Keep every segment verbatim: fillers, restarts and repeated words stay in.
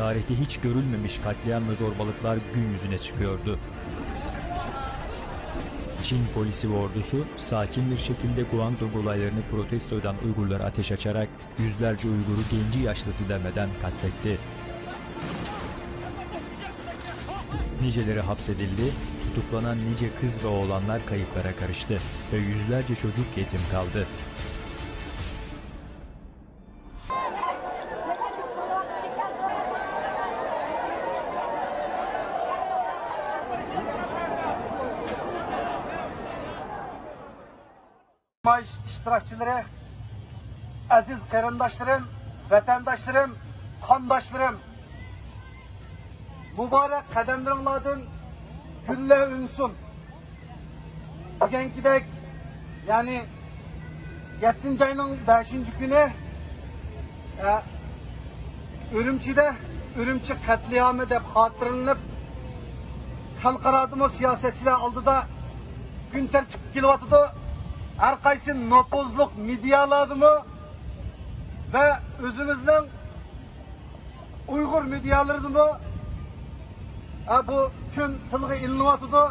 Tarihte hiç görülmemiş katliam ve zorbalıklar gün yüzüne çıkıyordu. Çin polisi ve ordusu sakin bir şekilde Guangdong olaylarını protesto eden Uygurlara ateş açarak yüzlerce Uygur'u genci yaşlısı demeden katletti. Niceleri hapsedildi, tutuklanan nice kız ve oğlanlar kayıplara karıştı ve yüzlerce çocuk yetim kaldı. نامايىش ئىشتىراكچىلىرى، ئەزىز قېرىنداشلىرىم، ۋەتەنداشلىرىم، قانداشلىرىم، مۇبارەك قەدەملىرىڭلاردىن گۈللەر ئۈنسۇن. بۈگۈنكىدەك، يەنى يەتتىنچى ئاينىڭ بەشىنچى كۈنى، ئە، ئۈرۈمچىدە ئۈرۈمچى قەتلىئامى دەپ خاتىرىلىنىپ، خەلقئارادىمۇ سىياسەتچىلەر ئالدىدا كۈن تەرتىپكە كېلىۋاتىدۇ. ھەر قايسى نوپۇزلۇق مېدىيالاردىمۇ ۋە ئۆزىمىزنىڭ ئۇيغۇر مېدىيالىرىدىمۇ، ھە، بۇ كۈن تىلغا ئېلىنىۋاتىدۇ.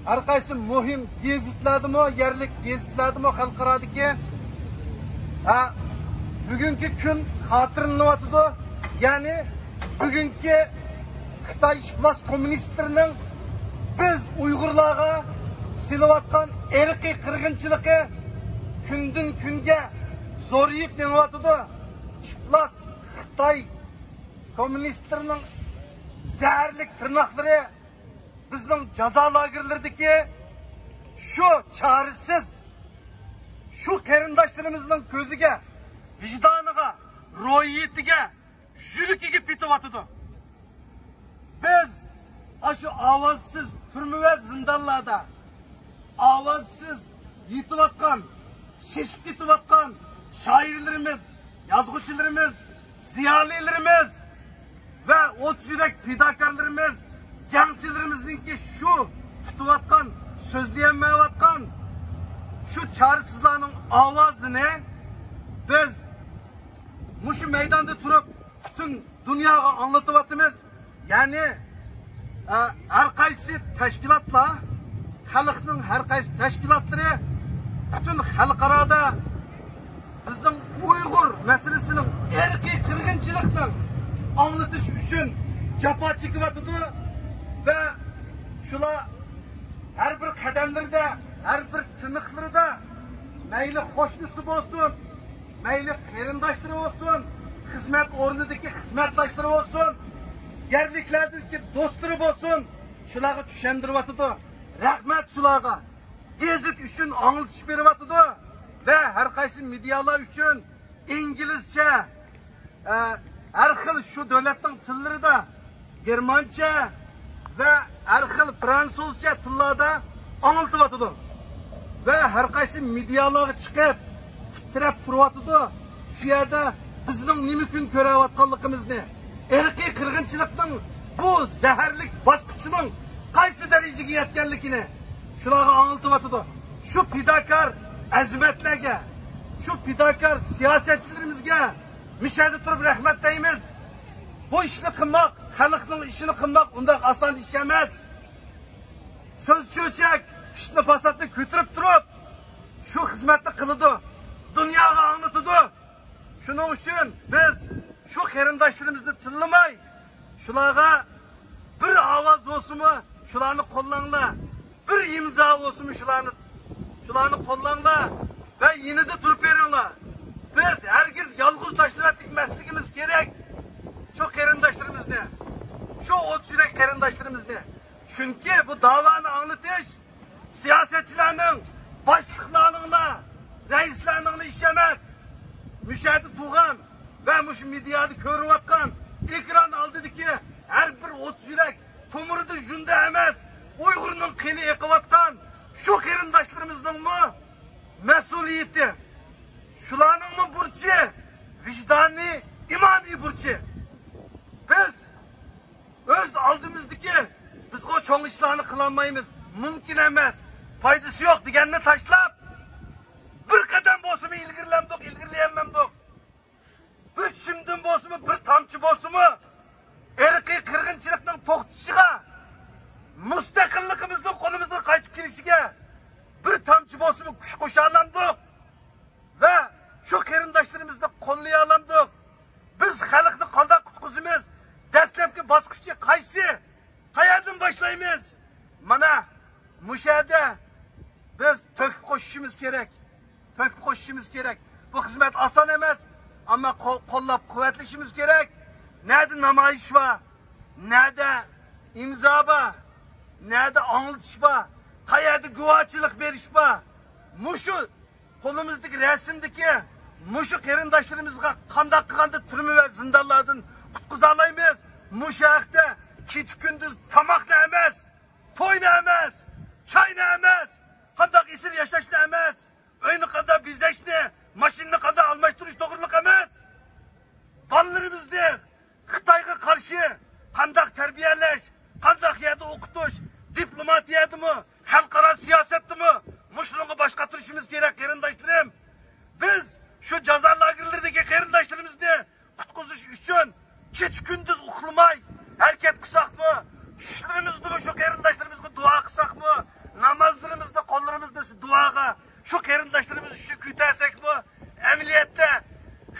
ھەر قايسى مۇھىم گېزىتلەردىمۇ، يەرلىك گېزىتلەردىمۇ خەلقئارادىكى، ھە، بۈگۈنكى كۈن خاتىرىلىنىۋاتىدۇ. يەنى بۈگۈنكى خىتاي ئىپلاس كوممۇنىستلىرىنىڭ بىز ئۇيغۇرلارغا سېلىۋاتقان ئىرقىي قىرغىنچىلىقى كۈندىن كۈنگە زورىيىپ مېڭىۋاتىدۇ. ئىپلاس خىتاي كوممۇنىستلىرىنىڭ زەھەرلىك تىرناقلىرى بىزنىڭ جازا لاگېرلىرىدىكى شۇ چارىسىز، شۇ قېرىنداشلىرىمىزنىڭ كۆزىگە، ۋىجدانىغا، روھىيىتىگە، يۈرىكىگە پېتىۋاتىدۇ. بىز ئاشۇ ئاۋازسىز تۈرمە ۋە زىندانلاردا ئاۋازسىز يېتىۋاتقان، سېسىپ كېتىۋاتقان شائىرلىرىمىز، يازغۇچىلىرىمىز، زىيالىيلىرىمىز ۋە ئوت يۈرەك پىداكارلىرىمىز، جەڭچىلىرىمىزنىڭكى شۇ پۈتۈۋاتقان، سۆزلىيەلمەيۋاتقان شۇ چارىسىزلارنىڭ ئاۋازىنى بىز مۇشۇ مەيداندا تۇرۇپ پۈتۈن دۇنياغا ئاڭلىتىۋاتىمىز. يەنى، ئە، ھەر قايسى تەشكىلاتلار، خەلقنىڭ ھەر قايسى تەشكىلاتلىرى پۈتۈن خەلقئارادا بىزنىڭ ئۇيغۇر مەسىلىسىنىڭ ئىرقىي قىرغىنچىلىقنىڭ ئاڭلىتىش ئۈچۈن جاپا چېكىۋاتىدۇ ۋە شۇلار ھەر بىر قەدەملىرىدە، ھەر بىر تىنىقلىرىدا مەيلى قوشنىسى بولسۇن، مەيلى قېرىنداشلىرى بولسۇن، خىزمەت ئورنىدىكى خىزمەتداشلىرى بولسۇن، يەرلىكلەردىكى دوستلىرى بولسۇن، شۇلارغا چۈشەندۈرۈۋاتىدۇ. رەھمەت شۇلارغا. گېزىت ئۈچۈن ئاڭلىتىش بېرىۋاتىدۇ ۋە ھەر قايسى مېدىيالار ئۈچۈن ئىنگلىزچە، ئە، ھەر خىل شۇ دۆلەتنىڭ تىللىرىدا، گېرمانچە ۋە ھەر خىل فرانسۇزچە تىللاردا ئاڭلىتىۋاتىدۇ. ۋە ھەر قايسى مېدىيالارغا چىقىپ، تىپ تىرەپ تۇرۇۋاتىدۇ. شۇ يەردە بىزنىڭ نېمە كۈن كۆرۈۋاتقانلىقىمىزنى، ئىرقىي قىرغىنچىلىقنىڭ بۇ زەھەرلىك باسقۇچىنىڭ قايسى دەرىجىگە يەتكەنلىكىنى شۇلارغا ئاڭلىتىۋاتىدۇ. شۇ پىداكار ئەزىمەتلەرگە، شۇ پىداكار سىياسەتچىلىرىمىزگە مۇشۇ يەردە تۇرۇپ رەھمەت دەيمىز. بۇ ئىشنى قىلماق، خەلقنىڭ ئىشىنى قىلماق ئۇنداق ئاسان ئىش ئەمەس. سۆز چۆچەك، پىتنە پاساتنى كۆتۈرۈپ تۇرۇپ، شۇ خىزمەتنى قىلىدۇ، دۇنياغا ئاڭلىتىدۇ. شۇنىڭ ئۈچۈن بىز شۇ قېرىنداشلىرىمىزنى تىللىماي، شۇلارغا بىر ئاۋاز بولسىمۇ، شۇلارنى قوللاڭلار. بىر ئىمزا بولسىمۇ، شۇلارنى، شۇلارنى قوللاڭلار ۋە يېنىدا تۇرۇپ بېرىڭلار. بىز ھەرگىز يالغۇز تاشلىۋەتمەسلىكىمىز كېرەك شۇ قېرىنداشلىرىمىزنى، شۇ ئوت يۈرەك قېرىنداشلىرىمىزنى. چۈنكى بۇ داۋانى ئاڭلىتىش سىياسەتچىلەرنىڭ، باشلىقلارنىڭلا، رەئىسلەرنىڭلا ئىشى ئەمەس. مۇشۇ يەردە تۇرغان ۋە مۇشۇ مېدىيادا كۆرۈۋاتقان، ئېكران ئالدىدىكى ھەر بىر ئوت يۈرەك، تومۇرىدا ژۇندا ئەمەس، ئۇيغۇرنىڭ قېنى ئېقىۋاتقان شۇ قېرىنداشلىرىمىزنىڭمۇ مەسئۇلىيىتى. شۇلارنىڭمۇ بۇرچى، ۋىجدانىي، ئىمانىي بۇرچى. بىز ئۆز ئالدىمىزدىكى، بىزغۇ چوڭ ئىشلارنى قىلالمايمىز، مۇمكىن ئەمەس، پايدىسى يوق دېگەننى تاشلاپ، بىر قەدەم بولسىمۇ ئىلگىرىلەمدۇق، ئىلگىرىلىيەلمەمدۇق. بىر چىمدىن بولسىمۇ، بىر تامچە بولسىمۇ، قىرغىنچىلىقنىڭ توختىشىغا، مۇستەقىللىقىمىزنىڭ قولىمىزغا قايتىپ كېلىشىگە بىر تامچە بولسىمۇ كۈچ قوشالامدۇق ۋە شۇ قېرىنداشلىرىمىزنى قوللىيالامدۇق؟ بىز خەلقنى قانداق قۇتقۇزىمىز؟ دەسلەپكى باسقۇچى قايسى؟ قەيەردىن باشلايمىز؟ مانا، مۇشۇ يەردە بىز تۆھپە قوشۇشىمىز كېرەك. تۆھپە قوشۇشىمىز كېرەك. بۇ خىزمەت ئاسان ئەمەس، ئەمما قول-، قوللاپ قۇۋۋەتلىشىمىز كېرەك. نەدە نامايىش بار؟ نەدە ئىمزا بار؟ نەدە ئاڭلىتىش بار؟ قەيەردە گۇۋاھچىلىق بېرىش بار؟ مۇشۇ قولىمىزدىكى رەسىمدىكى مۇشۇ قېرىنداشلىرىمىزغا قانداق قىلغاندا تۈرمە ۋە زىندانلاردىن قۇتقۇزالايمىز؟ مۇشۇ ھەقتە كېچە-كۈندۈز تاماقنى ئەمەس، توينى ئەمەس، چاينى ئەمەس، قانداق ئېسىل ياشاشنى ئەمەس، ئۆينى قانداق بېزەشنى، ماشىنىنى قانداق ئالماشتۇرۇش توغرىلىق ئەمەس. بالىلىرىمىزنى خىتايغا قارشى قانداق تەربىيەلەش، قانداق يەردە ئوقۇتۇش، دىپلوماتىيەدىمۇ، خەلقئارا سىياسەتتىمۇ مۇشۇنىڭغا باش قاتۇرۇشىمىز كېرەك، قېرىنداشلىرىم. بىز شۇ جازا لاگېرلىرىدىكى قېرىنداشلىرىمىزنى قۇتقۇزۇش ئۈچۈن كېچە-كۈندۈز ئۇخلىماي ھەرىكەت قىلساقمۇ، چۈشلىرىمىزدىمۇ شۇ قېرىنداشلىرىمىزغا دۇئا قىلساقمۇ، نامازلىرىمىزنى، قوللىرىمىزنى شۇ دۇئاغا، شۇ قېرىنداشلىرىمىز ئۈچۈن كۆتەرسەكمۇ، ئەمەلىيەتتە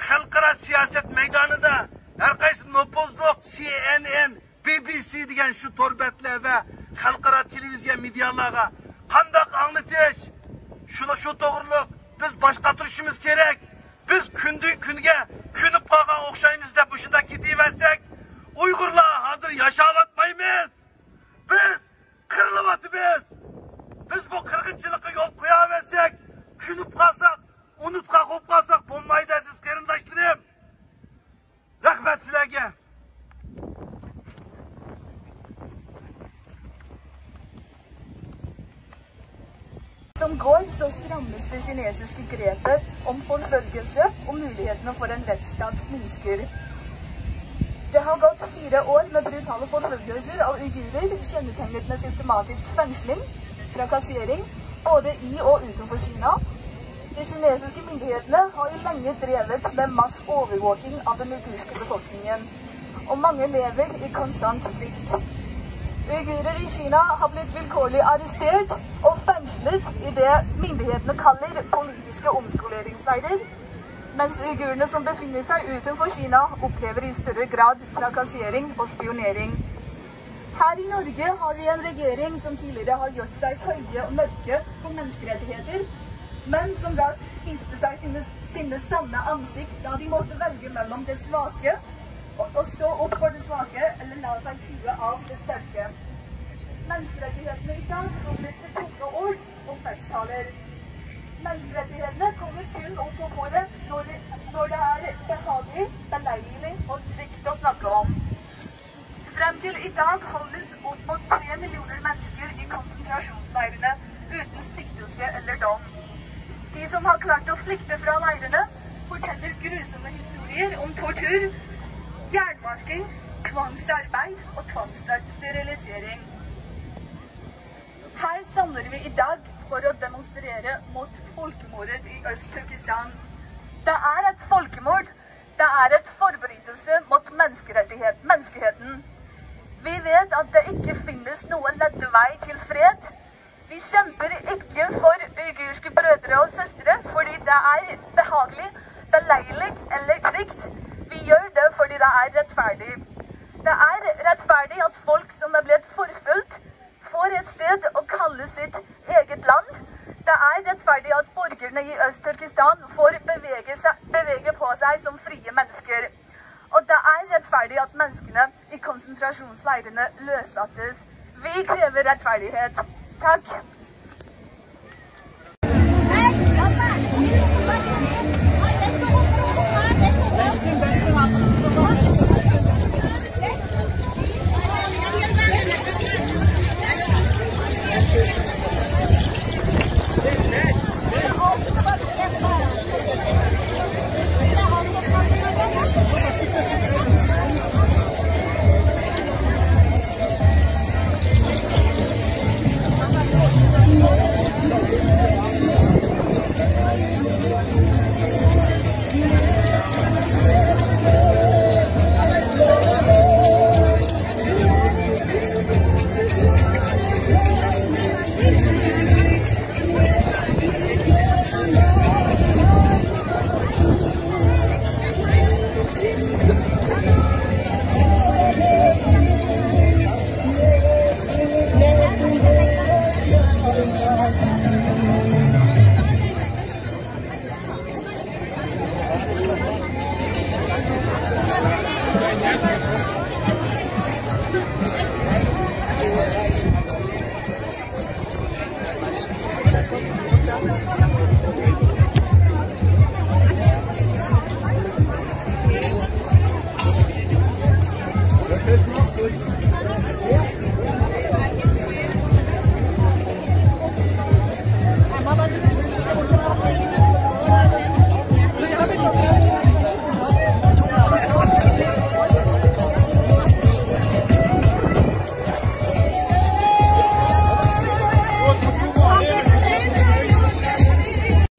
خەلقئارا سىياسەت مەيدانىدا ھەر قايسى نوپۇزلۇق سى ئېن ئېن، بى بى سى دېگەن شۇ تور بەتلەر ۋە خەلقئارا تېلېۋىزىيە مېدىيالارغا قانداق ئاڭلىتىش؟ شۇنى، شۇ توغرىلىق بىز باش قاتۇرۇشىمىز كېرەك. بىز كۈندىن كۈنگە كۆنۈپ قالغان ئوخشايمىز دەپ مۇشۇنداق كېتىۋەرسەك، ئۇيغۇرلار ھازىر ياشاۋاتمايمىز. بىز قىرىلىۋاتىمىز. بىز بۇ قىرغىنچىلىققا يول قوياۋەرسەك، كۆنۈپ قالساق، ئۇنتۇلۇپ قالساق بولمايدۇ، ئەزىز قېرىنداشلىرىم. رەھمەت سىلەرگە. Som går så strammes det kinesiske grepet om forfølgelse og mulighetene for en rettsstat minsker. Det har gått fire år med brutale forfølgelser av uigurer, kjennetegnet med systematisk fengsling, trakassering, både i og utenfor Kina. De kinesiske myndighetene har jo lenge drevet med masseovervåking av den uigurske befolkningen, og mange lever i konstant frykt. Uigurer i Kina har blitt vilkårlig arrestert og fengslet i det myndighetene kaller politiske omskoleringsleirer, mens uigurene som befinner seg utenfor Kina, opplever i større grad trakassering og spionering. Her i Norge har vi en regjering som tidligere har gjort seg høye og mørke på menneskerettigheter, men som raskt viste seg sine, sine sanne ansikt da de måtte velge mellom det svake, å, å stå opp for det svake, eller la seg kue av det sterke. Menneskerettighetene i dag rommer til tomme ord og festtaler. Menneskerettighetene kommer kun opp på bordet når det, når det er behagelig, beleilig og trygt å snakke om. Frem til i dag holdes opp mot tre millioner mennesker i konsentrasjonsleirene uten siktelse eller dom. De som har klart å flykte fra leirene, forteller grusomme historier om tortur, jernvasking, tvangsarbeid og tvangssterilisering. Her samler vi i dag for å demonstrere mot folkemordet i Øst-Turkestan. Det er et folkemord. Det er et forbrytelse mot menneskerettighet, menneskeheten. Vi vet at det ikke finnes noen lette vei til fred. Vi kjemper ikke for uigurske brødre og søstre fordi det er behagelig, beleilig eller trygt. Vi gjør det fordi det er rettferdig. Det er rettferdig at folk som er blitt forfulgt, får et sted å kalle sitt eget land. Det er rettferdig at borgerne i Øst-Turkestan får bevege seg, bevege på seg som frie mennesker. Og det er rettferdig at menneskene i konsentrasjonsleirene løslates. Vi krever rettferdighet. Takk.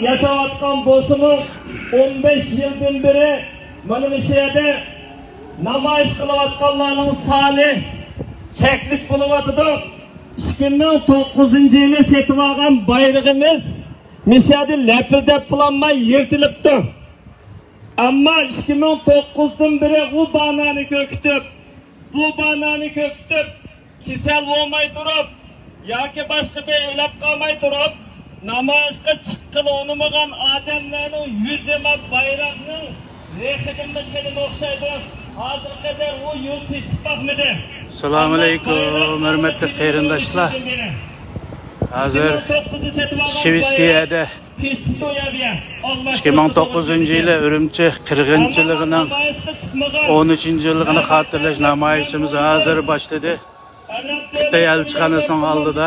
ياشاۋاتقان بولسىمۇ، ئون بەش يىلدىن بېرى مانا مۇشۇ يەردە نامايىش قىلىۋاتقانلارنىڭ سانى چەكلىك بولۇۋاتىدۇ. ئىككى مىڭ توققۇزىنچى يىلى سېتىۋالغان بايرىقىمىز مۇشۇ يەردە لەپىلدەپ تۇرالماي يىرتىلىپتۇ. ئەمما ئىككى مىڭ توققۇزدىن بېرى ئۇ بانانى كۆركۈتۈپ، بۇ بانانى كۆركۈتۈپ، كېسەل بولماي تۇرۇپ ياكى باشقا بىر ئۆلۈپ قالماي تۇرۇپ، نامايىشقا چىققىلى ئۇنىمىغان ئادەملەرنىڭ يۈزى مانا بايراقنىڭ رېخىدىنمۇ قېلىن ئوخشايدۇ. ھازىرغا قەدەر ئۇ يۈز تېشىپ باقمىدى. ئەسسالامۇئەلەيكۇم، ھۆرمەتلىك قېرىنداشلار. ھازىر شىۋېتسىيەدە ئىككى مىڭ توققۇزىنچى يىلى ئۈرۈمچى قىرغىنچىلىقىنىڭ ئون ئۈچىنچى يىللىقىنى خاتىرىلەش نامايىشىمىز ھازىر باشلىدى. خىتاي ئەلچىخانىسىنىڭ ئالدىدا.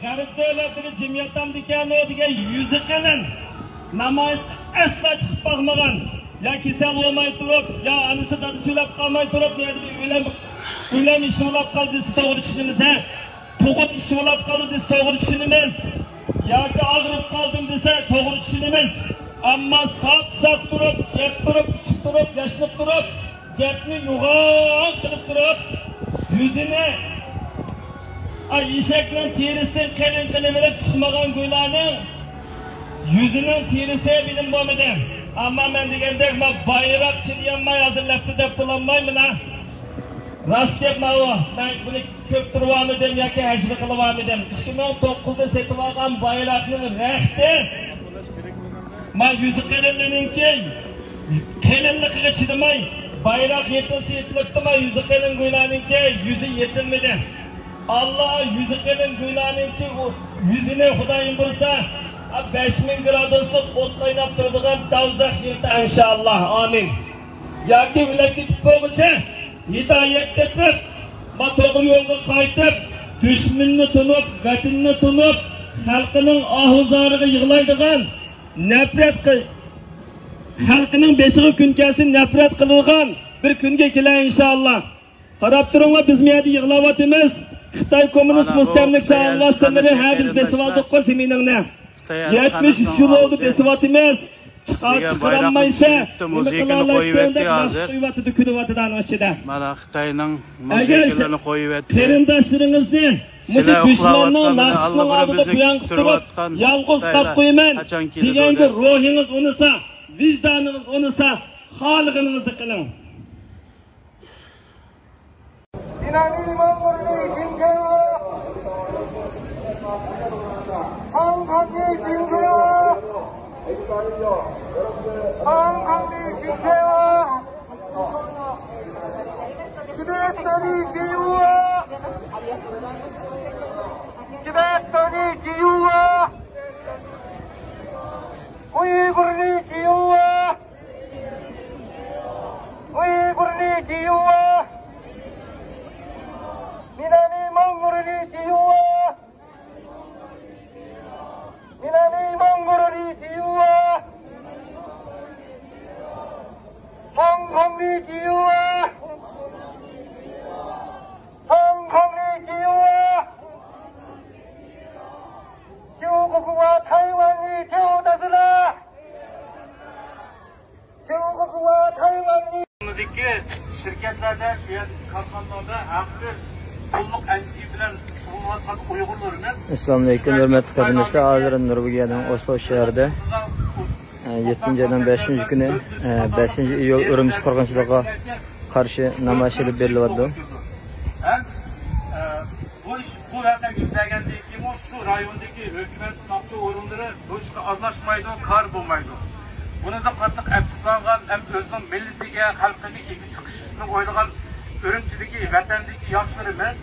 غەرب دۆلەتلىرى جىم ياتامدىكەنۇ دېگەن يۈزى قېلىن نامايىشقا ئەسلا چىقىپ باقمىغان، يا كېسەل بولماي تۇرۇپ، يا ئانىسى دادىسى ئۆلۈپ قالماي تۇرۇپ، يا ئۆلەم، ئۆلەم ئىشى بولۇپ قالدى دېسە توغرا چۈشىنىمىز، ھە؟ تۇغۇت ئىشى بولۇپ قالدى دېسە توغرا چۈشىنىمىز. ياكى ئاغرىپ قالدىم دېسە توغرا چۈشىنىمىز. ئەمما ساپ-ساپ تۇرۇپ، يەپ تۇرۇپ، ئىچىپ تۇرۇپ، ياشىنىپ تۇرۇپ، گەپنى يوغان قىلىپ تۇرۇپ، يۈزىنى، ئا، ئېشەكنىڭ تېرىسىدىن قېلىن قىلىۋېلىپ چىقمىغان گۇيلارنىڭ يۈزىنىڭ تېرىسى بىلىم بولمىدى. ئەمما مەن دېگەندەك، مانا بايراق چىلىيالماي، ھازىر لەپپىدەپ بولالماي، مانا راست گەپ ماۋۇ. مەن بۇنى كۆپ تۇرۇۋالمىدىم ياكى ھەجۋە قىلىۋالمىدىم. ئىككى مىڭ توققۇزدا سېتىۋالغان بايراقنىڭ رەختى، ما يۈزى قېلىنلىرىنىڭكى قېلىنلىقىغا چىدىماي، بايراق يېتىلسە يېتىلىپتۇ، ما يۈزى قېلىن گۇيلارنىڭكى يۈزى يېتىلمىدى. ئاللا يۈزى قېلىن گۇيلارنىڭكى ئۇ يۈزىنى خۇدايىم بۇيرۇسا، بەش مىڭ گرادۇسلۇق ئوت قايناپ تۇرىدىغان دوزاخ يېرىدە، ئىنشائاللا. ئامىن. ياكى ئۆلۈپ كېتىپ بولغۇچە ھىدايەت تېپىپ، ما توغرا يولغا قايتىپ، دۈشمىنىنى تونۇپ، ۋەتىنىنى تونۇپ، خەلقىنىڭ ئاھۇ-زارىغا يىغلايدىغان، نەپرەت قىل-، خەلقىنىڭ بېشىغا كۈن كەلسە نەپرەت قىلىدىغان بىر كۈنگە كېلەي، ئىنشائاللا. قاراپ تۇرۇڭلار، بىز مۇ يەردە يىغلاۋاتىمىز. خىتاي كوممۇنىست مۇستەملىكىچى ئالۋاستىلىرى، ھە، بىز بېسىۋالدۇققۇ زېمىنىڭنى. يەتمىش ئۈچ يىل بولدى بېسىۋاتىمىز. چىقار، چىقىرالمايسە، نېمە قىلالايتتىڭ دەپ مەشىق قويۇۋاتىدۇ كۈلۈۋاتىدۇ ئانىڭ ئىچىدە. مانا خىتاينىڭ ئەگەر قېرىنداشلىرىڭىزنى مۇشۇ دۈشمەننىڭ ناخشىسىنىڭ ئالدىدا بۇيان قىستۇرۇپ، يالغۇز قاپ قويىمەن دېگەنگە روھىڭىز ئۇنىسا، ۋىجدانىڭىز ئۇنىسا، خالىغىنىڭىزنى قىلىڭ. شىركەتلەردە، شۇ يەردىكى كارخانىلاردا ھەقسىز قۇللۇق ئەنجۈمە بىلەن شۇغۇللىنىۋاتقان ئۇيغۇرلىرىمىز. ئەسسالامۇئەلەيكۇم، ھۆرمەتلىك قېرىنداشلار. ھازىر نورۋېگىيەنىڭ ئوسلو شەھىرىدە، ئە، يەتتىنچى ئاينىڭ بەشىنچى كۈنى، ئە، بەشىنچى ئىيۇل ئۈرۈمچى قىرغىنچىلىقىغا قارشى نامايىش ئېلىپ بېرىلىۋاتىدۇ. ھەم، ئە، بۇ ئىش، بۇ ۋەقە يۈز بەرگەندىن كېيىنمۇ شۇ رايوندىكى ھۆكۈمەت، ساقچى ئورۇنلىرى بۇ ئىشقا ئارىلاشمايدۇ، كار بولمايدۇ. بۇنىڭدىن قاتتىق ئەپسۇسلانغان ھەم ئۆزىنىڭ مىللىتىگە، خەلقىگە ئىگە چىقىشنى ئويلىغان ئۈرۈمچىدىكى، ۋەتەندىكى ياشلىرىمىز،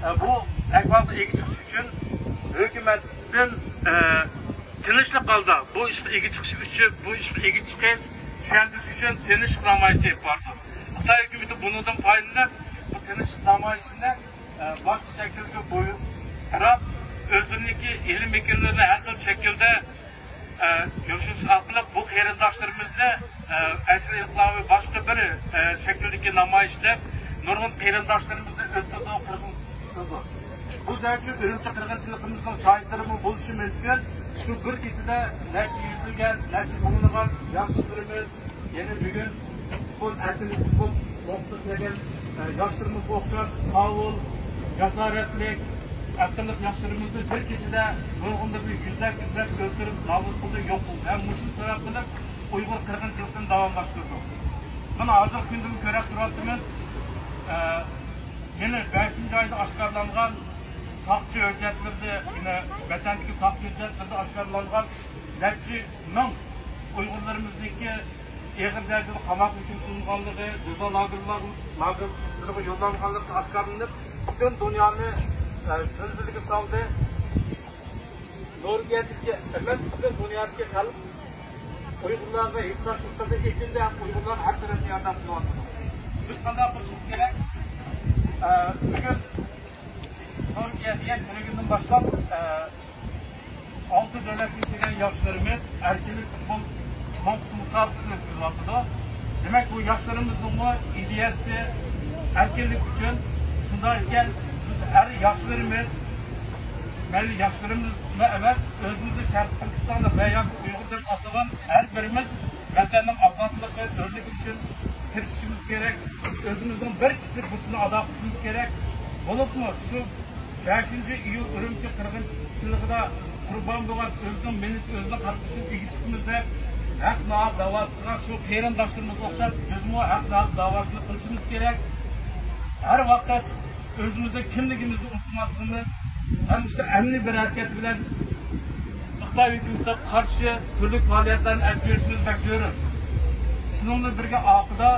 ئە، بۇ ئەھۋالغا ئىگە چىقىش ئۈچۈن ھۆكۈمەتتىن، ئە، تىنچلىق ھالدا بۇ ئىشقا ئىگە چىقىش ئۈچۈن، بۇ ئىشقا ئىگە چىقىش، چۈشەندۈرۈش ئۈچۈن تىنچلىق نامايىشى ئېلىپ باردۇق. خىتاي ھۆكۈمىتى بۇنىڭدىن پايدىلىنىپ، تىنچلىق نامايىشىنى، ئە، باشقا شەكىلگە بۇيرۇپ، ئۆزىنىڭكى ئىلىم ۋەكىللىرىنى ھەر خىل شەكىلدە، ئە، يوشۇرۇش ئارقىلىق بۇ قېرىنداشلىرىمىزنى، ئە، ئەسلى ئىنقىلابى باشقا بىر، ئە، شەكىلدىكى نامايىش دەپ نۇرغۇن قېرىنداشلىرىمىزنى ئۆلتۈرىدۇ، قىرغىن قىلىدۇ. بۇ دەل شۇ ئۈرۈمچى قىرغىنچىلىقىمىزنىڭ شاھىتلىرىمۇ بولۇشى مۇمكىن. شۇ بىر كېچىدە نەچچە يۈزلىگەن، نەچچە مىڭلىغان ياشلىرىمىز يەنە بۈگۈن پۇتبول، ئەركىنلىك پۇتبول نۇقتىسىغا كەلگەن، ئە، ياشلىرىمىزغا ئوخشاش ساۋۇل، جاسارەتلىك، ئەقىللىق ياشلىرىمىزنى بىر كېچىدە نۇرغۇنلىرىنى يۈزلەپ، يۈزلەپ ئۆلتۈرۈپ، نابۇت قىلدى، يوق قىلدى. ھەم مۇشۇ سەۋەب قىلىپ ئۇيغۇر قىرغىنچىلىقىنى داۋاملاشتۇردۇق. مانا ھازىرقى كۈندىمۇ كۆرۈپ تۇرۇۋاتىمىز. ئە، يەنە بەشىنچى ئايدا ئاشكارىلانغان ساقچى ھۆججەتلىرىدە، يەنە ۋەتەندىكى ساقچى ھۆججەتلىرىدە ئاشكارىلانغان نەچچە مىڭ ئۇيغۇرلىرىمىزنىڭكى ئېغىر دەرىجىدە قاماققا ھۆكۈم قىلىنغانلىقى، جازا لاگېرلار-، لاگېرلىرىغا يوللانغانلىقى ئاشكارىلىنىپ، پۈتۈن دۇنيانى، ئە، زىلزىلىگە سالدى. نورۋېگىيەدىكى ئەمەس، پۈتۈن دۇنيادىكى خەلق ئۇيغۇرلارغا ھېسداشلىق قىلدى، ئېچىندى ھەم ئۇيغۇرلارغا ھەر تەرەپتىن ياردەم قىلىۋاتىدۇ. بىز قانداق قىلىشىمىز كېرەك؟ ئە، بۈگۈن نورۋېگىيە دېگەن كۈنىدىن باشلاپ، ئە، ئالتە دۆلەتتىن كەلگەن ياشلىرىمىز ئەركىنلىك پۇتبول كونكۇرس مۇسابىقىسىنى ئۆتكۈزۈۋاتىدۇ. دېمەك، بۇ ياشلىرىمىزنىڭمۇ ئىدىيەسى ئەركىنلىك ئۈچۈن. شۇنداق ئىكەن، بىز ھەر ياشلىرىمىز، مەيلى ياشلىرىمىزلا ئەمەس، ئۆزىمىزنى شەرقىي تۈركىستاندا ۋە ياكى ئۇيغۇر دەپ ئاتىغان ھەر بىرىمىز ۋەتەننىڭ ئازادلىقى، ئۆرلۈكى ئۈچۈن تىرىشىشىمىز كېرەك. ئۆزىمىزنىڭ بىر كىشىلىك بۇرچىنى ئادا قىلىشىمىز كېرەك. بولۇپمۇ شۇ بەشىنچى ئىيۇل ئۈرۈمچى قىرغىنچىلىقىدا قۇربان بولغان ئۆزىنىڭ مىللىتى، ئۆزىنىڭ قارىدىشىنى ئىگە چىقىمىز دەپ، ھەق ناھەق داۋاسى قىلغان شۇ قېرىنداشلىرىمىزغا ئوخشاش بىزمۇ ھەق ناھەق داۋاسىنى قىلىشىمىز كېرەك. ھەر ۋاقىت ئۆزىمىزنىڭ كىملىكىمىزنى ئۇنتۇماسلىقىمىز ھەم شۇ ئەمەلىي بىر ھەرىكەت بىلەن خىتاي ھۆكۈمىتىگە قارشى تۈرلۈك پائالىيەتلەرنى ئېلىپ بېرىشىمىز بەك زۆرۈر. شۇنىڭ بىلەن بىرگە، ئارقىدا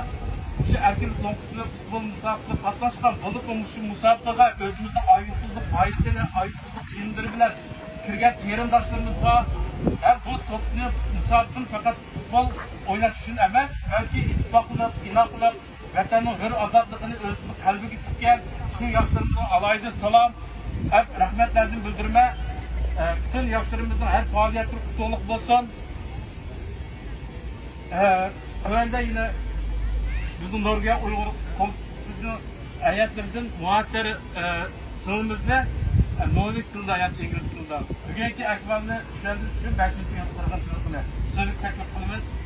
مۇشۇ ئەركىنلىك نۇقتىسىدا پۇتبول مۇسابىقىسىگە قاتناشقان، بولۇپمۇ مۇشۇ مۇسابىقىگە ئۆزىمىزنىڭ ئايۇپسىزلىق بايلىقى، ئايۇپسىزلىق كىيىملىرى بىلەن كىرگەن قېرىنداشلىرىمىزغا ھەم بۇ توپنى، مۇسابىقىنى پەقەت پۇتبول ئويناش ئۈچۈن ئەمەس، بەلكى ئىتتىپاقلىق، ئىناقلىق، ۋەتەننىڭ ھۆر ئازادلىقىنى ئۆزىنىڭ قەلبىگە پۈككەن شۇ ياشلىرىمىزغا ئالاھىدە سالام ھەم رەھمەتلەردىن بىلدۈرىمەن. ئە، پۈتۈن ياشلىرىمىزنىڭ ھەر پائالىيەتلىرى ئۇتۇقلۇق بولسۇن. ئە، تۆۋەندە يەنە بىزنىڭ نورۋېگىيە ئۇيغۇر كومىتېتىنىڭ ھەيئەتلىرىدىن مۇھەتتەر، ئە، سىڭلىمىزنى، ئە، نورۋېگ تىلىدا ياكى ئىنگلىز تىلىدا بۈگۈنكى ئەھۋالنى چۈشەندۈرۈش ئۈچۈن بەشىنچى يىل قىرغىنچىلىقىنى سۆزلۈك تەكلىپ قىلىمىز.